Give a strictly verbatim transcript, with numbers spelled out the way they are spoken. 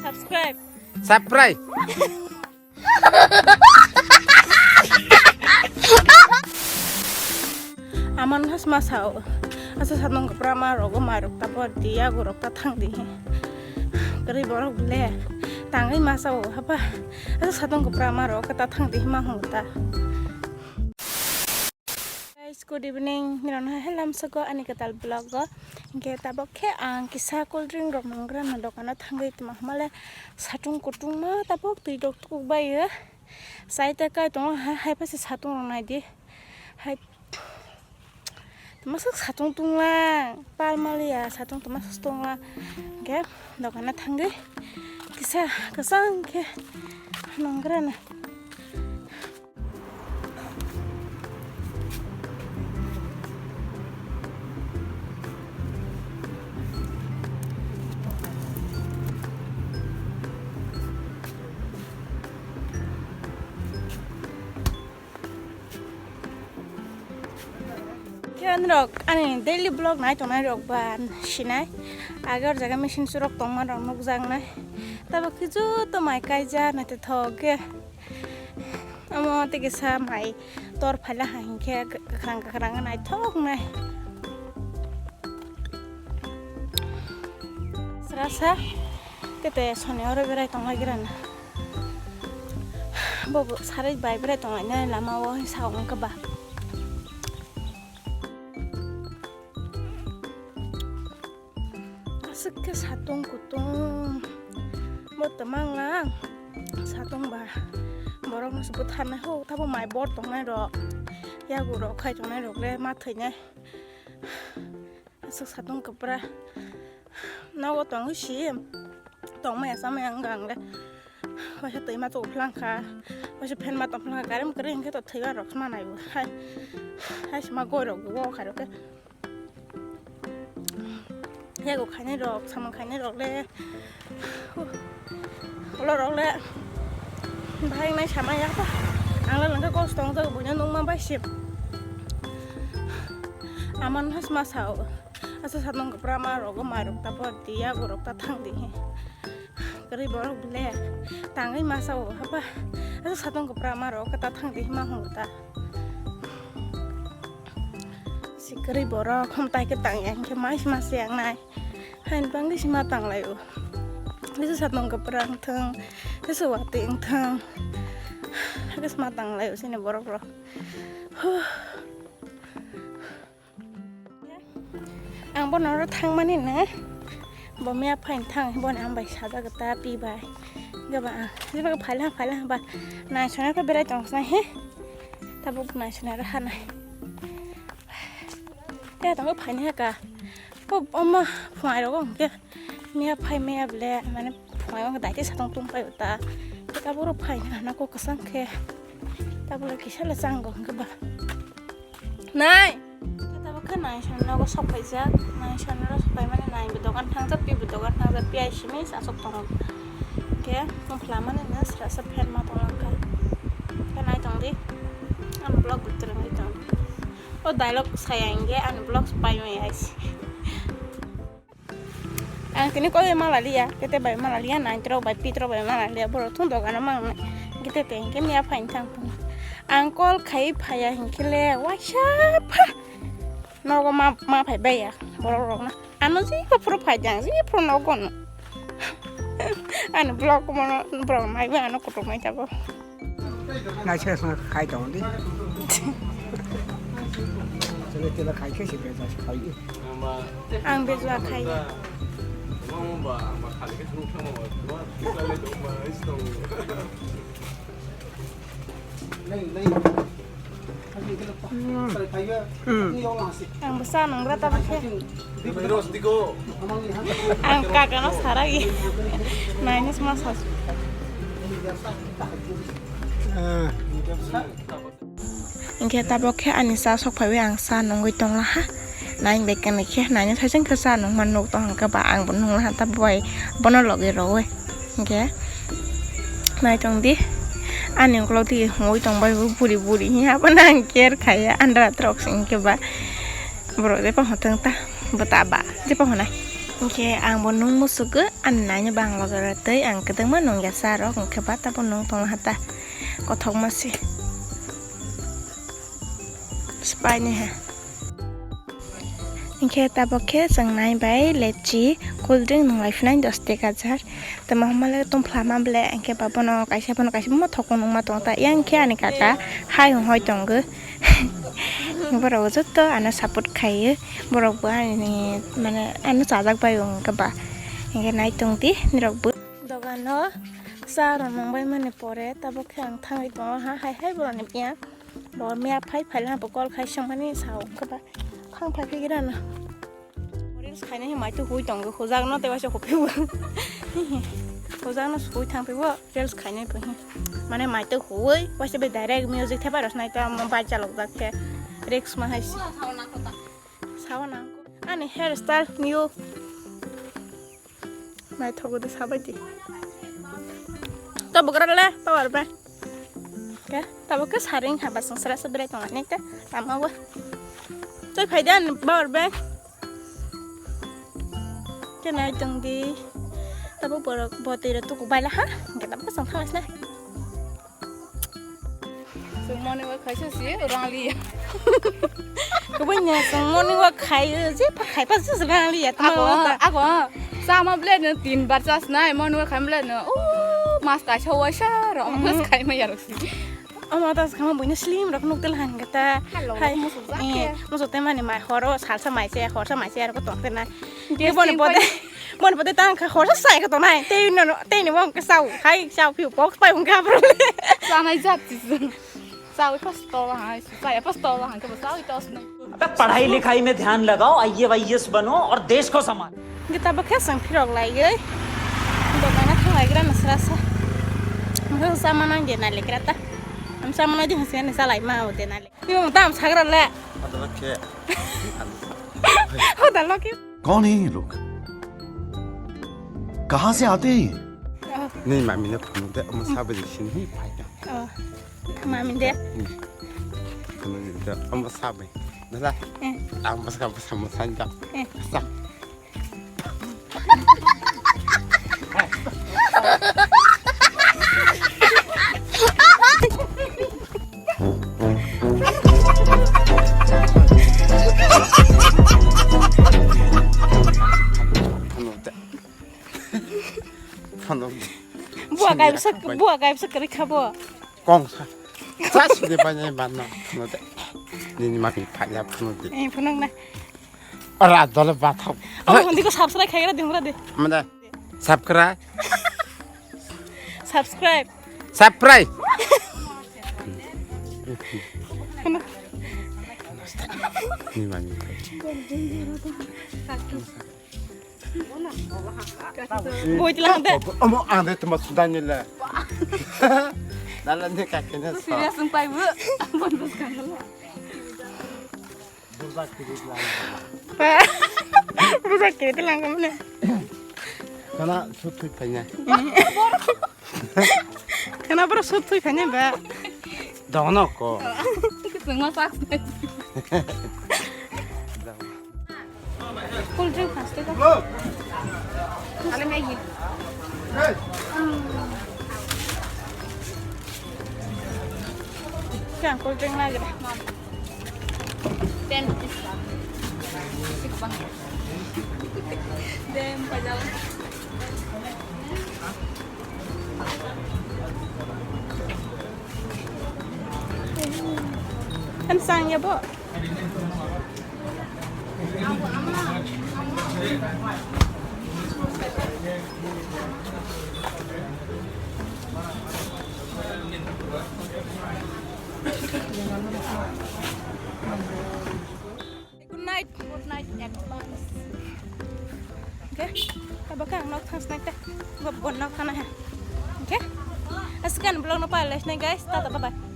Subscribe. Subscribe. Aman has masao. Asa satong kwprama rogo marok ta por di, yago rok ta thang di. Kwrwi borok le tangwi masao hapa. Asa satong kwprama rogo ta thang di ma hung ta. Guys, good evening. Nirano hai lamsoko ani kwtal vlog o. Hingke tabok khe ang kisa cold drink rok nonggra na dokano thangwi tongma hwnmale satung kutung ma tabok twi rok tukuk bai o. Chai ta kai tongo ha, hai phaisa satung rok nai di. Hai toma sak satung tunglang pal maliya satung toma sak tunglang. Hingke dokano thangwi kisa kwchang khe nonggra na. Khe ani rok ani daily vlog nai tongnai rok ba sinai. Age or jaga machine churok tongma rok nukjak nai. Tabok khe joto mai kaijak naithothok khe. Omo tei kisa mai tor phaila hai hinkhe kwkhwrang kwkhwrang naithok nai. Srasa tete soni oro berai tonglagira na. Bobo sarai bai berai tonglainai lama o sa wngkha ba. Aswk khe satung kutung. Bo twmang lang satung ba. Borok no se bwtharnai ho, tabo mai bor tongnai rok. Yago rok khai tongnai rok le ma thwinai. Aswk satung kwpra. Nogo tongwi si. Tongmaya chamaya wngkha ang le. Waisa twi ma tong phlangkha. Waisa fan ma tong phlangkha. Gari kwrwi hinkhe to thwiba rok manai bo. Hai. Hai se ma goi rok bo khai rok khe. Yago khainai rok, samung khainai rok le. Ulo rok le. Bahai nai sama ya pa. Ang le langkha kos tong jago buino nungma bai sip. Aman has ma sao. Asa satong kwpra ma rogo mai rok ta por di, yago rok ta thang di. Kwrwi borok bile tangwi ma sao hapa. Asa satong kwpra ma rogo ta thang di ma hung ta. Si kwrwi borok hom tai khe tang yang khe mai si ma se yang nai. Hain bangwi si ma tang lai o. Asa satong kwpra wng thang, asa watwi wng thang. Hakhe si ma tang lai o sini borok rok. Huh. Ang bono oro thangmani na, bo miya phaini thang, boni ang bai sajak ta pi bai. Gaba ang, gaba phaila phaila ba, nai sona khe berai tong sna he, tabuk nai sona ra hanai. Te tongo phaini haka, o oma phungai rogo hingke, miya phai miya ble, mane phungai wngkha daite satong tong pai ta, tabuk oro phaini hana kok kwchang khe, tabuk le kisa le chango hingke ba. Nai. Khe tabuk khe nai sano nogo sok paijak. Nai sano ro sok paimani nai bo dogan thangjak, pi bo dogan thangjak, pi ai simi sa sok tongo. Khe mung khlamani na sra sa fan ma tong langkha. Khe nai tong di. Ang vlog bo twrwngwi tong. O dialogue saya hingke ang vlog pai mai ai si. Ang tini koi mala liya, kete bai mala liya, nine trok bai, pi trok bai mala liya, borok thung dogano mang nai. Kete te hingke miya phaini thang phung. Ang call khai phaiya hingke le waisa pha. Nogo ma, ma phai baiya, borok rok na. Ano ji phuru phai jang, ji phuru nogo no. Ano vlog mo borok nai ba ano kutuk nai tabo. Naising song khai tong di. Chole tela khai khe si beja khai. Ang beja khai. Hmm. Hmm. Ang bwsa nungra ta bakhe. Ang kakano saragi. Nainus ma sas. Ah. Hingke tabok khe ani cha sok phaiwi ang cha nungwi tonglaha. Naing bai kani khe nainwi thaising khe cha nungma nuk tong hingke ba ang bo nunglaha ta bai bono logi rogwi. Hingke naitong di ani ukulok di hungwi tong bai bo buri buri hiya bono ang care khaiya andra trok sing khe ba borok de pa hotong ta bwta ba de pa honai. Hwnkhe ang bo nung musugo, ani naino bang loge rw twi ang kwdwkma nungya cha rok, hwnkhe ba tabuk nung tongla ha ta, kothokma se. Spy ni ha. Hwnkhe tabuk khe chwng nai bai lechi cool drink nung lai phinai dos teka jar. Tamo homa le tongphla ma ble, hwnkhe ba bono kaisa, bono kaisa, bono thokong nungma tong ta. Yang khe ani kaka hai hwn hoi tongo. Borok joto ano support khaio. Borok bo ani, mane, ano chajak bai wng khe ba. Hwnkhe nai tong di nirok bo. Dogano cha rw nung bai mani pore, tabuk khe ang thangwi tongo ha, hai hai borokni biya. Bo miya phai phai ha bo call khai songmani sao wng khe ba. Thang phai phai gira na. Reels khainai hai mai tu hui tongo, hujak no tewa se hophi bo. Hujak no sui thang phai bo. Reels khainai bo hi. Mane mai twi huwi, waisa bai direct music thepai rw sinai ta, mo bai chalok jak khe. Risk ma hai si. Sawa nang. Ani hair style new. Mai thogo de sabai di. To bugra le power bank. Ke, tabuk khe saring haba sung sra sra berai tong ani ke. Ama wa. Twi phai de ani power bank. Khe nai tong di. Tabuk borok botwi rok tuku baila ha. Hwnkhe tabuk chwng thang laisna. Chwng morning walk khaisa si rang liya. Kubui nya chwng morning walk khai, je pha khai pa se rang liya. Tamo Ago, ta. Ago. Sama ble no tin bar chas nai, morning walk khai ble no. O mas kaisa waisa ro, mas khai ma yarok si. Omo ta khama buino slim rok nuk tel han gata. Hello, hai. Musu jak ya. Musu te mani mai horo salsa mai se, horsa mai se arok tong te na. Interesting. Boni pode, boni pode tang kha horsa sai ka to nai. Te no, te ni wong ka sau. Hai sau piu box pai wong ka bro. Sanai jat si. Sau pas to ha, sai pas to ha, ka sau to sna. अबे पढ़ाई लिखाई में ध्यान लगाओ, आईएएस बनो और देश को संभालो। Kita bo khe sang phirok lai ei. Dogana thang lai gra na sra sa. Mo sa mana ge na le gra ta. Am sa mana di hang se ne sa lai ma o de na le. Twi mung tam sagra le. Hoda loki. Hoda loki. कौन है ये लोग? कहाँ से आते हैं ये? Oh. Ni mami no phone de mo sabe de sin hi phai da. Oh. Mami de. Hmm. Phone de mo sabe. Nala. Eh. Am bas ka bas mo san da. Eh. Sa. Phano de. Phano de. Buwa kaibsa, buwa kaibsa kwrwi kha bo. Kong sa. Sa sini banyak mana? Phano de. Nini mami phanya phano de. Eh, phano na. Ora dole bathok. Omo hindi ko subscribe khai gra de, gra de. Mana? Subscribe. Subscribe. Subscribe. Ni mami. Boi tilang de. Omo ande tuma sudani le. Dala ne kakene so. Serious ang pai bu. Bon bus kan lo. Bujak kiri lang mane. Kana sut thui phanya. Kana bro sut thui phanya ba. Dono ko. Sengma sak. Cool drink paanch taka. Ale Maggi. Kya cool drink lagi? Ten rupees ka. Dem pajal. Kan sang ya, Bu? Good night. Good night advance. Okay. Tabuk ang nok thang snai ta. Bo bon nok thana ha. Okay. Askan vlog no pa lesnai guys. Tata bye bye.